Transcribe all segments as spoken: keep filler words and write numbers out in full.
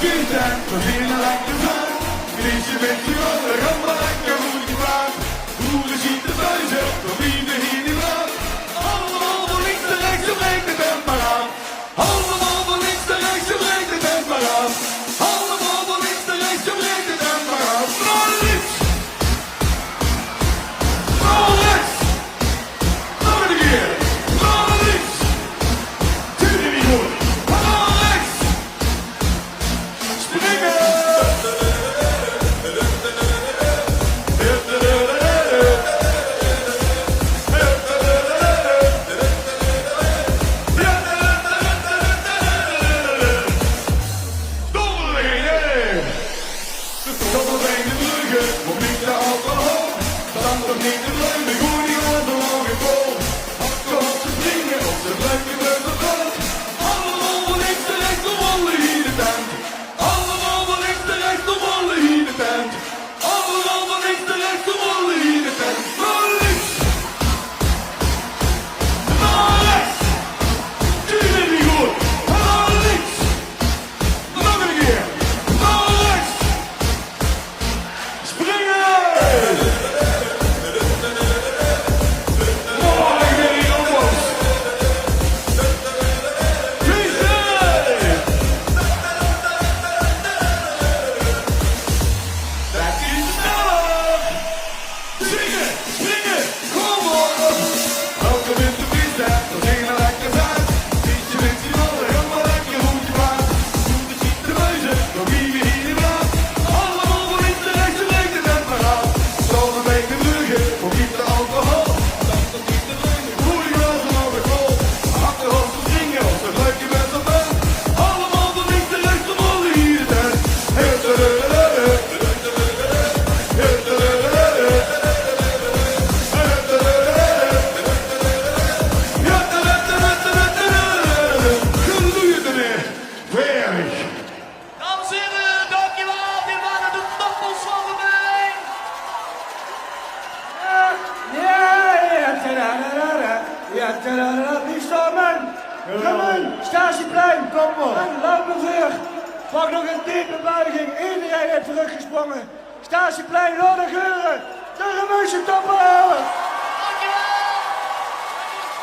Weej zeen lekker zat. Minse mit z'n allen, gaon we lekker oet de plaat. Boere zitte buize, we blieve hie in de plaat. Allemaol van links nao rechts, zo breek de tent maar af. Allemaol van links nao rechts, zo breek de tent maar af. Allemaol van links nao rechts, zo breek de tent maar af. Nao links. Nao rechts. Nog ein kier. Nao links. Zeen die neet good? Nao rechts. Springe. Dobbel, hey. Dobbel bie de brugge, kom neet te alcohol. Dan toch neet te blome, gooi die glaze nog vol. Hakke op ze springe, op ze fluike, beuze vol. Allemaol van links nao rechts, we wolle hie de tent. Allemaol van links nao rechts, we wolle hie de tent. Allemaol van links nao rechts, we wolle hie de tent. Nao links. Nao rechts. Zeen die neet good? Nao links. Nog ein kier. Nao rechts. Springe! Mooi, Willy Robbers. Vieze! Det is sneller! Springe, springe, kom op! Welkom in de freestyle, we zeen lekker zat. Minse mit z'n allen, gaon we lekker oet de plaat. Boere zitte buize, we blieve hie in de plaat. Allemaol van links nao rechts, zo breek de tent maar af. Dobbel bie de brugge, kom neet te alcohol. Dan toch neet te blome, gooi die glaze nog vol. Hakke op ze springe, op ze fluike, beuze vol. Allemaol van links nao rechts, we wolle hie de tent. Dames en heren, dankjewel. Dit waren de Toppers van de Beuning. Ja, ja, ja, tjadadada. Ja, tjadadada. Wie staat men? Kom in, Statieplein. Kom maar. En laat me veur. Pak nog een diepe buiging. Iedereen heeft teruggesprong. Statieplein, laot 't heure. De Remunjse Toppers!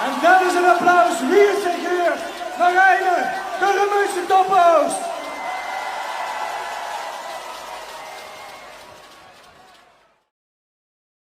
En det is ein applaus. Wie is